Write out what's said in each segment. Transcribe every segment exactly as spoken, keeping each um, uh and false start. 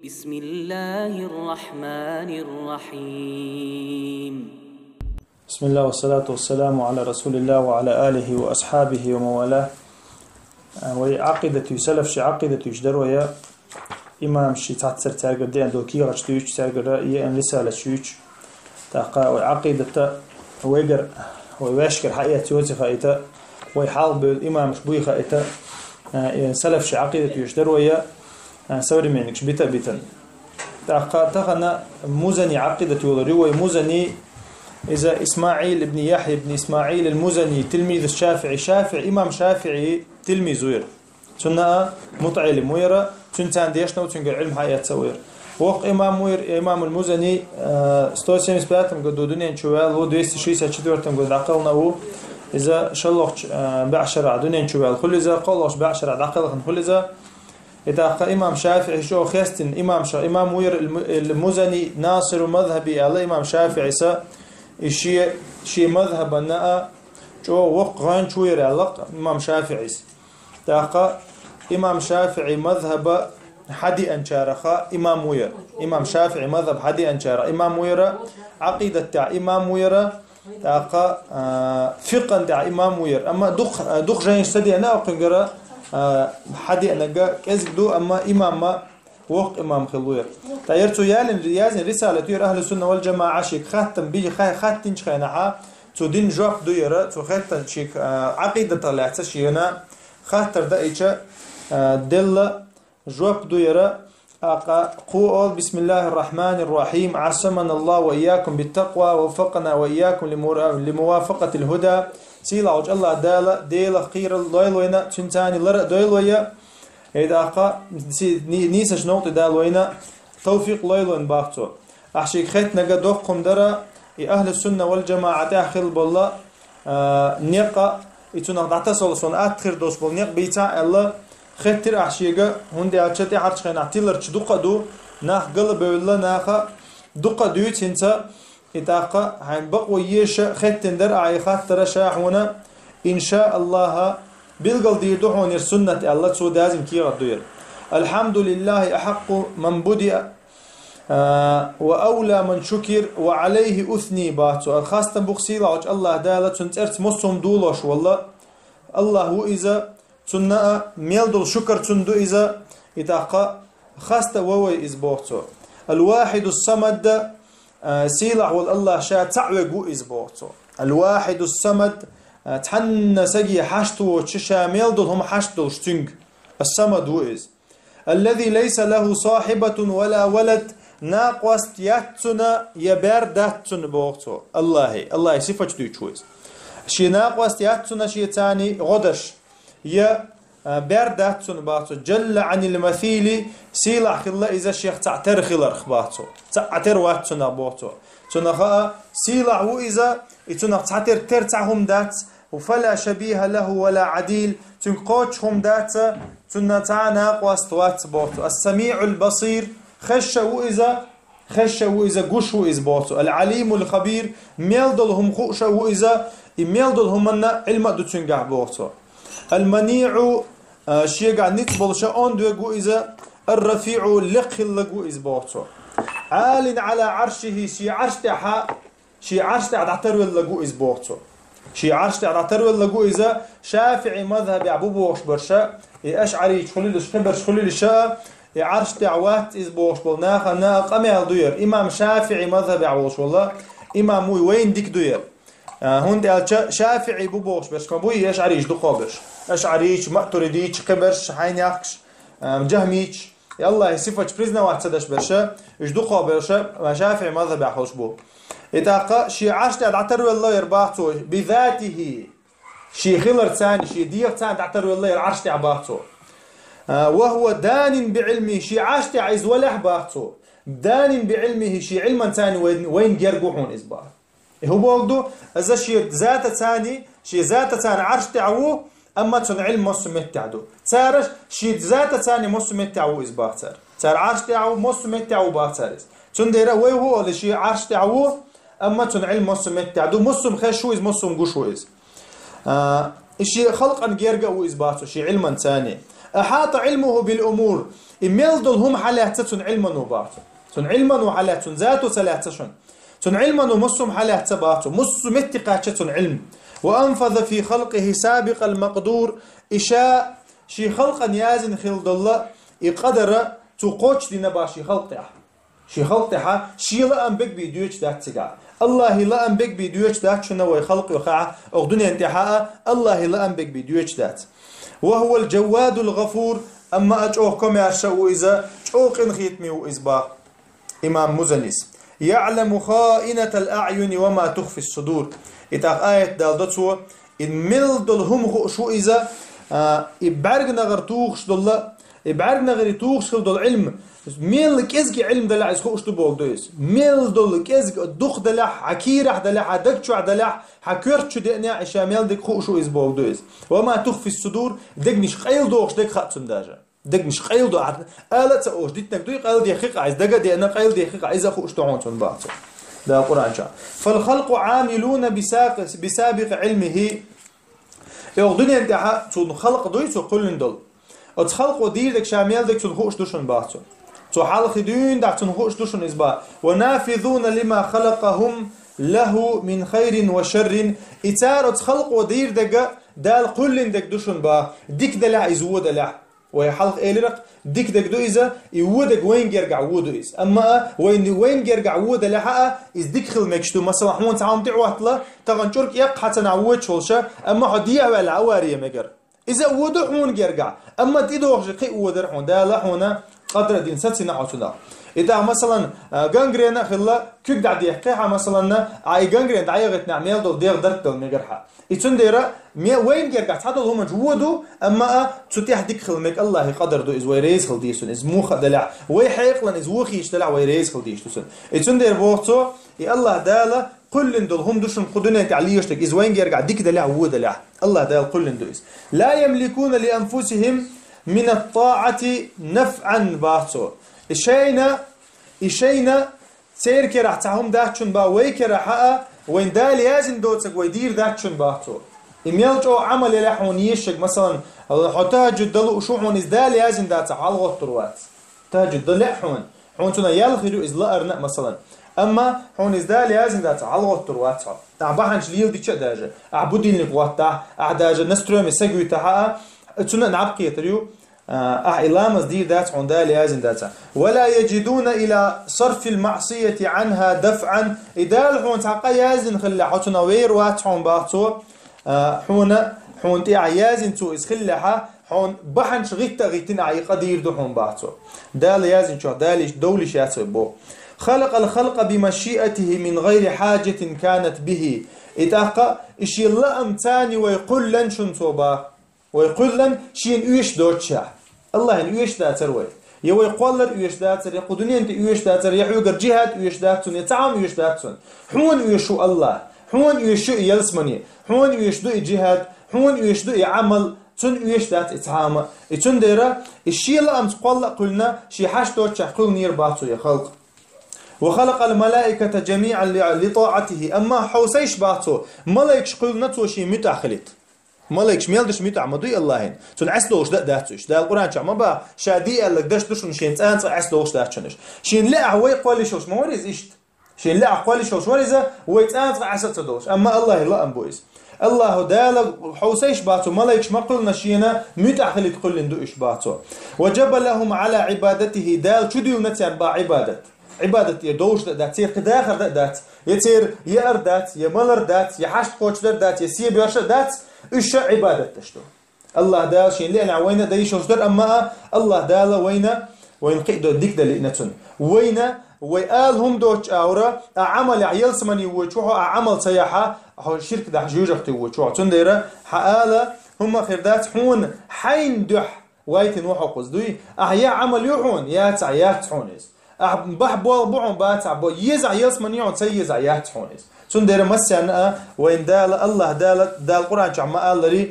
بسم الله الرحمن الرحيم. بسم الله والصلاة والسلام على رسول الله وعلى آله وأصحابه ومن والاه. Вай Ӏакъидатуи, салафши Ӏакъидатуи чу дарвая, имамши цхьаццара цаьргара деана долу кехаташ дуьйцу, цаьргара еана рисалаташ юьйцу. ТӀаккха вай Ӏакъидата вайгара, вай ваьшкара хьаэца йоций хаийта, вай хьалха бевлла имамаш буй хаийта, э, э, салафши Ӏакъидатуи чу дарвая, э, современникаш бита а битана. ТӀаккха тахана Музани Ӏакъидат йолур ю вай. Музани, иза ИсмаӀил ибн Яхья ибн ИсмаӀил ал-Музани, тилмизу ШафиӀи, ШафиӀи, имам ШафиӀи тилмиз ву яра. Цунна а мутаӀаллим ву яра, цуьнца дешна ву, цуьнгара Ӏилма хьаэца ву яра. Воккха имам ву яра, имамул Музани, э, сто семьдесят пятом году дуьнен чу ваьлла ву, двести шестьдесят четвёртом году дӀакхелхина ву. Иза шолгӀачу, э, бӀешарахь дуьнен чу ваьлла хуьлу иза, кхоалгӀачу бӀешарахь дӀакхелхина хуьлу иза. И тӀаккха имам ШафиӀи чӀогӀа хестина имам ша-, имам ву яра ал-Му-, ал-Музани насиру мазхаби аьлла имам ШафиӀис, и шен, шен мазхабана а чӀогӀа воккха гӀоьнча ву яра аьлла имам ШафиӀис. ТӀаккха имам ШафиӀи мазхаба хьадеанчарех имам ву яра. Имам ШафиӀи мазхаб хьадеанчарех имам ву яра, Ӏакъидат тӀехь имам ву яра, тӀаккха, а, фикъхӀан тӀехь имам ву яра. Амма дукха, дукха жайнаш ца деана, окхуьнгара, а, хьадеанарг кӀезиг ду, амма имамма воккха имам хилла ву яра. ТӀаккха яра цо ялин, яздина рисалат ю яра, Ахьлу Сунна вал ЖамаӀа шега хаттам бий, ха-, хаттинчу хенахьа, цо дина жоп ду яра, цо хеттан шега, а, Ӏакъидатах лаьцна шена хаттар даийча, а, делла жоп ду яра, тӀаккха кхо олу: بسم الله الرحمن الرحيم، عصمنا الله وإياكم بالتقوى، ووفقنا وإياكم لمرا-، لموافقة الهدى. Сийлахьчу АллахӀ Дала Делах кхерар лойла вайна, цуьнца лара а дойла вай. И тӀаккха си-, ни-, нийсачу новкъа тӀе Дала вайна тавфикъ лойла вайна, боху цо. Ахьа шега хеттинарг доккха хӀума дара, и Ахьлу Сунна вал ЖамаӀа тӀехь хилла болу, а, некъ, и цунах дӀатасалуш суна атта хир долуш болу некъ бийцахь аьлла, хеттира ахьа шега, хӀунда аьлча тӀаьхьарчу хенахь тиларчу дукха а ду, нах галбевлла, наха дукха а дуьйцу хӀинца, и тӀаккха хьайна бакъо еша хеттина дара ахьа и хаттар ша хьуна, иншааллахӀ, билгалдийр ду хьуна яра суннат аьлла, цо даздина кехат ду яра. الحمد لله أحق من بدأ، а, وأولى من شكر وعليه أثني, боху цо. Хастам бу-кх сийлахьчу АллахӀ Дала, цуьнан цӀарца массо а хӀума долош волу АллахӀ ву иза, цунна а мел долу шукар цунна ду иза, и тӀаккха хаста ван вай иза, боху цо. الواحد الصمد, а, сийлахь волу АллахӀ ша цхьаъ верг ву иза, боху цо. الواحد الصمد, а, цхьанна саге хьашт воцуш, ша мел долу хӀума хьашт долуш цуьнга. Ас-Самад ву иза. الذي ليس له صاحبة ولا ولد, накъост яц цуьнан, я бер дац цуьнан, боху цо. АллахӀе, АллахӀе сифаташ дуьйцуш ву иза. Шен накъост яц цуьнан, шен царний гӀо деш, я, а, бер дац цуьнан, боху цо. جل عن المثيل, сийлахь хилла иза шех цхьаъ тера хиларх, боху цо. Цхьаъ тера вац цунах, боху цо. Цунах а сийлахь ву иза, и цунах цхьатера тера цхьа хӀума дац, فلا شبيه له ولا عديل, цуьнга кхочуш хӀума дац, цунна цхьа а накъост вац, боху цо. السميع البصير, хезаш а ву иза, хезаш а ву иза, гуш ву иза, боху цо. العليم الخبير, мел долу хӀума хууш а ву иза, и мел долу хӀуманна Ӏилма а ду цуьнгахь, боху цо. المنيع, а, шегахь ницкъ болуш а онда верг ву иза, الرفيع, лекха хилларг ву иза, боху цо. عال على عرشه, шен Ӏарш тӀехь Шен Ӏарш тӀехь дӀатарвелларг ву иза, боху цо. Шен Ӏарш тӀехь дӀатарвелларг ву иза, ШафиӀи мазхабехь бу бохуш берш а, и ашӀарийча хуьлийла, кхиберш хуьлийла а, и Ӏарш тӀехь вац иза бохуш болу нахана а къамел ду яра. Имам ШафиӀи мазхабехь волуш волу имам вуй, вайна дика ду яра. А, хӀунда аьлча ШафиӀи бу бохуш берш ма буй, и ашӀарийча дукхахберш. АшӀарийча, матуридийча, кхиберш, хьайнехкаш, а, джахмийча. И АллахӀе сифаташ признавать ца деш берш а, уьш дукхахберш а, ШафиӀи мазхабехь хилаш бу. И тӀаккха шен Ӏарш тӀехь дӀатарвелла яра, боху цо, بذاته. Шен хиларца, шен дегӀаца дӀатарвелла яра Ӏарш тӀехь, боху цо. А, وهو دان بعلمه, шен Ӏарш тӀехь иза валахь, боху цо. دان بعلمه, шен Ӏилманца вайн, вайна герга ву хьуна иза, боху. И хӀун бохург ду? Иза шен затаца, шен затаца Ӏарш тӀехь ву, амма цуьнан Ӏилма массо а меттехь ду. Цара шен затаца массо а меттехь ву иза, боху цара. Цара Ӏарш тӀехь ву, массо а меттехь ву, боху цара иза. Цундела вай хӀун олу, шен Ӏарш тӀехь ву, амма цуьнан Ӏилма массо а меттехь ду, массо а хезаш ву иза, массо а гуш ву иза. А, и шен халкъана герга а ву иза, боху цо, шен Ӏилманца. أحاط علمه بالأمور. И мел долу хӀума хьалаьцна цуьнан Ӏилмано боху. Цуьнан Ӏилмано хьалаьцна, цуьнан зато ца лаьцна шуна. Цуьнан Ӏилмано массо а хӀума хьалаьцна боху. Массо а метте кхаьчна цуьнан Ӏилма. وأنفذ في خلقه سابق المقدور. И ша шен халкъана яздина хилла долу и къадар цо кхочушдина боху шен халкъ тӀехь. Шен халкъ тӀехь шен лаам бегбий доьчу дац цигахь. АллахӀан лаам бегбий доьчу дац шуна вай халкъ йохахь, оха дуьнен тӀехь а АллахӀан лаам бегбий доьчу дац. وهو الجواد الغفور, амма а чӀогӀа комаьрша а ву иза, чӀогӀа къинхетаме ву иза боху имам Музанис. يعلم خائنة الأعين وما تخفي الصدور. И тӀаккха аят далдо цо, и мел долу хӀума хууш ву иза, а, и бӀаьрганегӀар тухуш долу, и бӀаьрганегӀаре тухуш хила долу Ӏилма, мел кӀезиг Ӏилма далахь иза хууш ду боху ду иза. Мел долу кӀезиг дукха далахь, хьан кийрахь далахь, хьан даг чохь далахь, хьан коьрта чу деанехь, и ша мел дерг хууш ву иза боху ду иза. وما تخفي الصدور, дегнаш къайладохуш дерг хаьа цунна даже. Дегнаш къайладо, ала а ца олуш, дитинарг дуй, къайладехи-кх иза, дага а деана, къайладехи-кх, иза а хууш ду хьуна цунна боху цо. Дала Къуръан чохь. فالخلق عاملون بساق-, بسابق علمه. И оха дуьнен тӀехь цунна халкъ дуй, цо кхоьллина долу. Оцу халкъо дийр дерг ша мел дерг цунна хууш ду шуна боху цо. Цо хьалхе дуьйна дахь цунна хууш ду шуна иза боху. ونافذون لما خلقهم له من خير وشر. И цара оцу халкъо дийр дерг Дала кхоьллина дерг ду шуна боху. Дика далахь иза, вон далахь. Вай хьалха элира-кх, дика дерг ду иза, и вон дерг вайна гергахь вон ду иза. Амма а вайна, вайна гергахь вон далахь а, иза дика хила мегаш ду. Масала, хьуна цхьа хӀума тӀе Ӏоттала, тахана чӀург эккха хьан цанахь вочу волуша, амма хьо дехьаваьлла авари мегар. Иза а вон ду хьуна гергахь, амма тӀедогӀуш кхин а вон дара хьуна. Дала хьуна къадар а дина, сацийна хьо цунах. И тӀаккха, масалан, а, гангрена а хилла, куьг дӀадехкхи хьан, масалан, а, и гангрена дӀаяхийтинехь мел долу дегӀ дарт дала мегар хьан. И цундела ме-, вайна гергахь цхьадолу хӀуманаш вон ду, амма а цу тӀехь дика хила мега АллахӀан къадар ду, иза вай реза хила деза цунна, иза муха а далахь, вай хьекъалан иза вон хеташ далахь, вай реза хила дезаш ду цунна. И цундела боху цо, и АллахӀ Дала кхоьллина долу хӀума ду шуна кху дуьнен тӀехь лелаш дерг, иза вайна гергахь дика далахь, вон далахь, АллахӀ Дала кхоьллина ду иза. لا يملكون لأنفسهم من الطاعة نفعا, боху цо. И шайна, и шайна Церан керахь цхьа хӀума дац шуна боху, вай керахь а, вайн Дала яздина доцург вай дийр дац шуна боху цо. И мел чӀогӀа Ӏамал ялахь хьуна ешарг, масалан, хьо тахӀажжуд дан лууш ву, хьуна иза Дала яздина дацахь, хьалагӀоттур вац. ТахӀажжуд дан лаьа хьуна, хьуна цунах ял хир ю иза лаарна а, масалан. Амма хьуна иза Дала яздина дацахь, хьалагӀоттур вац хьо. Ахь бахьанаш леладича а даже, ахь будильник гӀоттахь, ахь даже настроение сагуьйтахь а, цунна а наб кхетар ю, а, ахь и ламаз дийр дац хьуна Дала яздина дацахь. ولا يجدون إلى صرف المعصية عنها دفعا. И Дала хьуна цхьа къа яздина хиллехь, хьо цунах вер вац хьуна боху цо, а, хьуна, хьуна тӀехь яздина цо иза хиллехь, хьуна бахьанаш гӀитта а гӀиттина ахь и къа дийр ду хьуна боху цо. Дала яздинчохь Дала иштта довлуш яц вай боху. خلق الخلق بمشيئته من غير حاجة كانت به. И тӀаккха и шен лаам царна вай кхоьллина шуна цо боху. Вай кхоьллина шена оьшуш доццушехь. АллахӀана оьшуш дацара вай. Я вай кхоллар оьшуш дацара, я кху дуьнен тӀе оьшуш дацара, я хьоьгара джихӀад оьшуш дац цунна, я цхьа хӀума оьшуш дац цунна. Хьуна оьшуш ву АллахӀ. Хьуна оьшуш ю и ялсамани. Хьуна оьшуш ду и джихӀад. Хьуна оьшуш ду и Ӏамал. Цунна оьшуш дац и цхьа хӀума. И цундела и шен лаамца кхолла а кхоьллина, шен хьашт доццушехь кхоьллинера боху цо и халкъ. وخلق الملائكة جميعا ل-, لطاعته. Амма хьовсийша боху цо, малайкаш кхоьллина цо шен муьтӀахь хилийта. Малайкаш мел дерш муьтӀахь ма дуй АллахӀана. Цунна Ӏеса долуш дан а дац уьш. Дала Къуръан чохь ма боху, ша де аьлларг дерш ду шуна, шена цкъа а цкъа Ӏеса долуш дац шуна уьш. Шена лаахь вай кхолла йиш йолуш ма вара иза иштта. Шена лаахь кхолла йиш йолуш вара иза, вай цкъа а цкъа Ӏеса а ца долуш. Амма АллахӀан лаам бу иза. АллахӀу Дала хьовсийша боху цо, малайкаш ма кхоьллина шена муьтӀахь хилийта кхоьллина ду уьш боху цо. وجبلهم على عبادته. Дала чудуьйлина царна боху Ӏибадат. Ӏибадат тӀера довш дан а дац, церан кхин дахар дан а дац, я церан яар дац, я малар дац, я хьашт кхочушдар дац, я себоьрша а дац, уьш ша Ӏибадат деш ду. АллахӀ Дала шена лиънехь вайна а дан йиш йолуш дара, амма а АллахӀ Дала вайна, вайна кхин а до-, дика дан лиъна цунна. Вайна, вай ала хӀума доцчу агӀора, ахь Ӏамалехь ялсамани воьдуш ву хьо, ахь Ӏамал ца яхь, хьо ширк дахь жоьжахати воьдуш ву хьо. Цундела хьан ала хӀума хир дац хьуна, хьайна дуьхьа вайтина ву хьо кхуза дуй? Ахь яхь Ӏамал ю хьуна, яцахь, яц хьуна иза. Ахь бахь болх бу хьуна, бацахь, бо, езахь ялсамани хьуна, ца езахь, яц хьуна иза. Цундела массарна а вайн Дала, АллахӀ Дала, Дала Къуръан чохь ма аллара,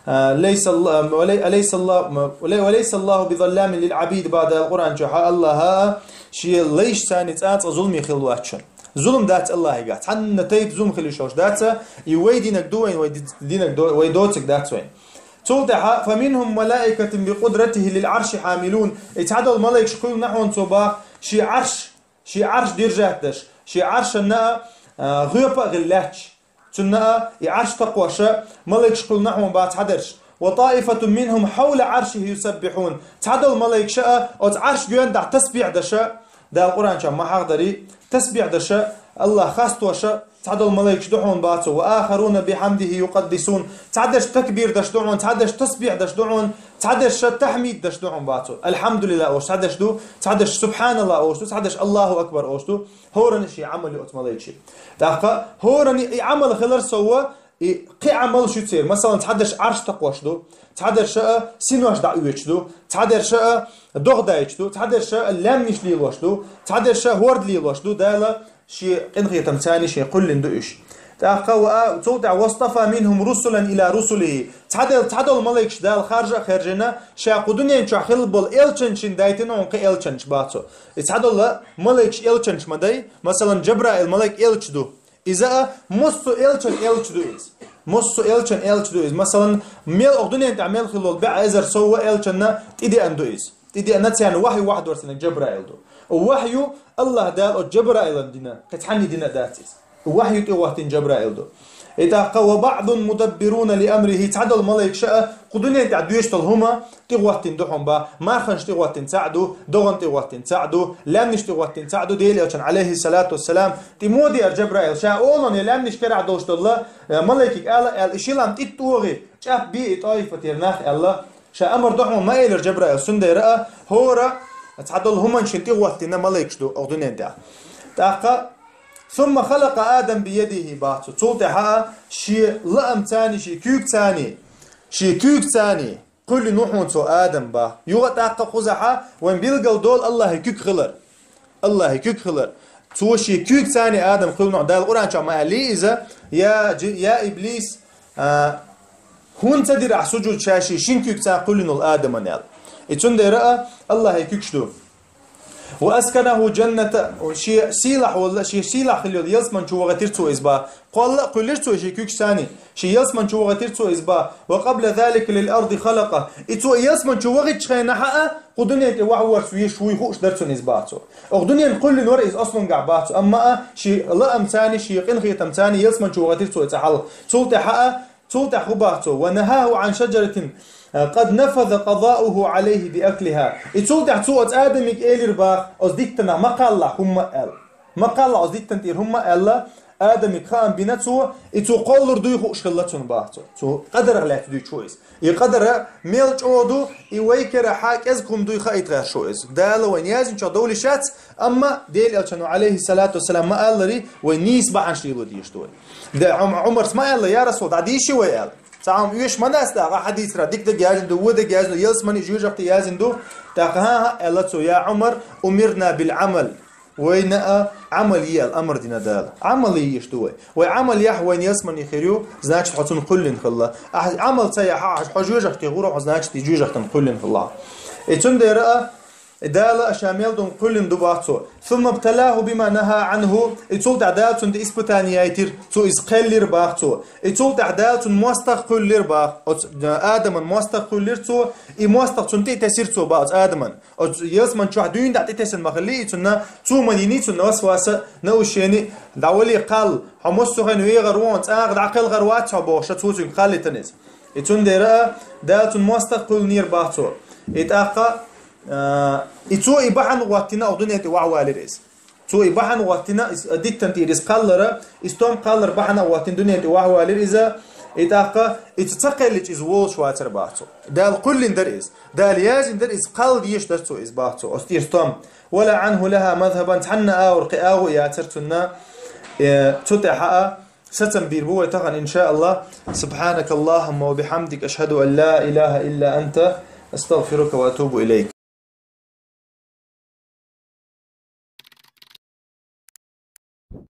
а, ليس الله، ولي-، أليس الله، ولي-، وليس الله بظلام للعبيد, боху Дала Къуръан чохь, АллахӀа а шен лайшца цкъа а цкъа зуламе хилла вац шуна. Зулам дац АллахӀигахь. Цхьанна тайпа зулам хила йиш йолуш дац, и вай динарг ду вайна, вай ди-, динарг до-, вай доцург дац вайна. Цул тӀаьхьа: «فمنهم ملائكة بقدرته للعرش حاملون». И цхьадолу малайкаш кхуьллина хьуна цо бах, шен Ӏарш, шен Ӏарш держать деш, шен Ӏаршана а, гӀоьпа а хилла лаьтташ. Цунна а и Ӏарш такхоша малайкаш кхуьллина хьуна бах цхьадерш. «وطائفة منهم حول عرشه يسبحون». Цхьадолу малайкаша а оцу Ӏарш гоьна тӀехь тасбихь деша, Дала Къуръан чохь ма хьахдарий, тасбихь деша, Аллах хасташа, цхьадолу малайкаш ду хьуна бах цо, «وآخرون بحمده يقدسون». Цхьадерш такбир деш ду хьуна, цхьадерш тасбихь деш ду хьуна, цхьадерш тахьмид деш ду хьуна бах цо. «Альхьамдулиллах» олуш цхьадерш ду, цхьадерш «Субхьаналлах» олуш ду, цхьадерш «Аллаху акбар» олуш ду. ХӀоранна шен Ӏамал ю оцу малайкашийн. ТӀаккха хӀоранна и Ӏамал хилар сов, и кхин Ӏамалш ю церан. Масалан, цхьадерш Ӏарш такхош ду, цхьадерш а синош дӀаоьцуш ду, цхьадерш а догӀа дайчу ду, цхьадерш а лаьмнаш лелош ду, цхьадерш а хӀорд лелош ду. Дала шен къинхетамца шен кхуьллина ду уьш. ТӀаккха ва а, цул тӀаьхьа: «واصطفى منهم رسلا إلى رسله». Цхьадел-, цхьадолу малайкаш Дала харжа а хаьржина, ша кху дуьнен чохь хилла болу элчанашна дайтина хьуна кхин элчанаш бах цо. И цхьадолу малайкаш элчанаш ма дай, масалан, Джабраил малайк элча ду. Иза а массо а элчан элча ду иза. Массо а элчан элча ду иза. Масалан, мел оха дуьнен тӀехь мел хилла болу бӀе эзар сов а элчанна тӀедеана ду иза. ТӀедеана царна вахьй вахьдор цунна Джабраил ду. Вахью Аллах Дала оцу Джабраилан дина, кхин цхьанний дина а дац иза. Вахью тӀехӀоттийна Джабраил ду. И тӀаккха: «وبعض مدبرون لأمره», цхьадолу малайкаша а кху дуьнен тӀехь доьшуш долу хӀума тӀехӀоттийна ду хьуна бах, марханаш тӀехӀоттийна цхьаъ ду, догӀан тӀехӀоттийна цхьаъ ду, лаьмнаш тӀехӀоттийна цхьаъ ду, Делан элчан, алейхиссалату вассалам, тӀе мо деара Джабраил, ша олу я лаьмнаш карахь долуш долу, э, малайкиг ала аьлла, и ши лам тӀе тӀогӀи, чӀап бе и ТӀоифатера нах аьлла, ша амар ду хьуна ма элира Джабраил, цундела а хӀора цхьадолу хӀуманашна тӀехӀоттийна малайкаш ду оха дуьнен тӀехь. ТӀаккха: «ثم خلق آدم بيده», бах цо. Цул тӀаьхьа а шен лаамца, шен куьйгаца, шен куьйгаца кхуьллина ву хьуна цо Адам бах. Юха а тӀаккха кхузахь а вайн билгал долу Аллахьан куьг хилар. Аллахьан куьг хилар. Цо шен куьйгаца Адам кхуьллина ву хьуна. Дала Къуръан чохь ма аьллий иза: «Я джи-, я иблис, а, хӀунда ца дира ахь сужуд ша шен шин куьйгаца кхуьллина волу Адаман?» аьлла. И цундела а Аллахьан куьгаш ду. «وأسكنه الجنة», шен сийлахь волу, шен сийлахь хилла йолу ялсаман чу вахийтира цо иза бах. Кхолла а кхуьллира цо шен куьгашца, шен ялсаман чу вахийтира цо иза бах. «وقبل ذلك للأرض خلقه». И цо ялсаман чу вахийтачу хенахь а кху дуьнен тӀе вахьа варца веш вуй хууш дара цунна иза бах цо. Оха дуьненна кхуьллина вара иза аслунгахь бах цо, амма а шен лаамца, шен къинхетамца ялсаман чу вахийтира цо иза хьалха. Цул тӀаьхьа а Цул тӀаьхьа хӀун бах цо: «ونهاه عن شجرة قد نفذ قضاؤه عليه بأكلها». И цул тӀаьхьа цо оцу Адамига элира бах, оцу диттанах ма кхаллахь хӀумма а аьлла. Ма кхаллахь оцу диттан тӀера хӀумма а аьлла, Адамига хаам бина цо, и цо кхоллур дуй хууш хилла цунна бах цо. Цо къадарах лаьцна дуьйцуш ву иза. И къадар мел чӀогӀа ду, и вай карахь кӀезиг хӀума дуй хаийта гӀерташ ву иза. Дала вайна яздинчохь довлуш яц, амма Делан элчано, алейхиссалату вассалам, ма аллара, вай нийса бахьанаш лело дезаш ду вай. Де Ӏум-, Ӏумарс ма аьлла: «Я Расул, дӀадийши вай», аьлла. Цхьа хӀума оьшуш ма дац дагахь, хьадисара дика даг яздина ду, вон даг яздина ду, ялсамани жоьжахати яздина ду. ТӀаккха: «ХӀан-хӀа», аьлла цо: «Я Ӏумар, أمرنا بالعمل». Вайна а Ӏамал е аьлла амар дина Дала. Ӏамал е езаш ду вай. Вай Ӏамал яхь, вайна ялсамани хир ю, значит, хьо цунна кхуьллина хилла. Ахь Ӏамал ца яхь, ахь хьо жоьжахати гӀур ву хьо, значит, и жоьжахатина кхуьллина хилла. И цундела а Дала аша мел ду кхуьллина ду бах цо. «ثم ابتلاه بما نهى عنه». И цул тӀаьхьа Дала цунна тӀе испытание яйтира, цо иза кхеллира бах цо. И цул тӀаьхьа Дала цунна мостагӀа кхуьллира бах. Оцу Адаман мостагӀа кхуьллира цо, и мостагӀа цунна тӀе а тесира цо бах оцу Адаман. Оцу ялсаман чохь дуьйна дӀа тӀе тесна ма хилли, и цунна цо ма йиний цунна васваса, наушени, дӀавали кхалла, хьо массо а хенахь вегӀар вон, цӀаккха дӀакхелхар вац хьо бохуша, цо цуьнга кхаллитана иза. И цундела а Дала цунна мостагӀа кхуьллинера бах цо. И тӀаккха А, и цо и бахьана гӀоттина оха дуьнен тӀе вахьа валира иза. Цо и бахьана гӀоттина, иза диттан тӀера иза кхаллара, и стом кхаллар бахьана гӀоттина дуьнен тӀе вахьа валира иза. И тӀаккха, и цо ца кхеллича иза волуш вацара бах цо. Дала кхуьллина дара иза. Дала яздина дара иза, кхалла дезаш дара цо иза бах цо. Оцу тӀера стом. «ولا عنه لها مذهبا», цхьанна агӀор кхин агӀо а яцара цунна. Э, цу тӀехьа а Сацам бийр бу вай тахана, иншааллах. سبحانك اللهم وبحمدك، أشهد أن لا إله إلا أنت، أستغفرك وأتوب إليك.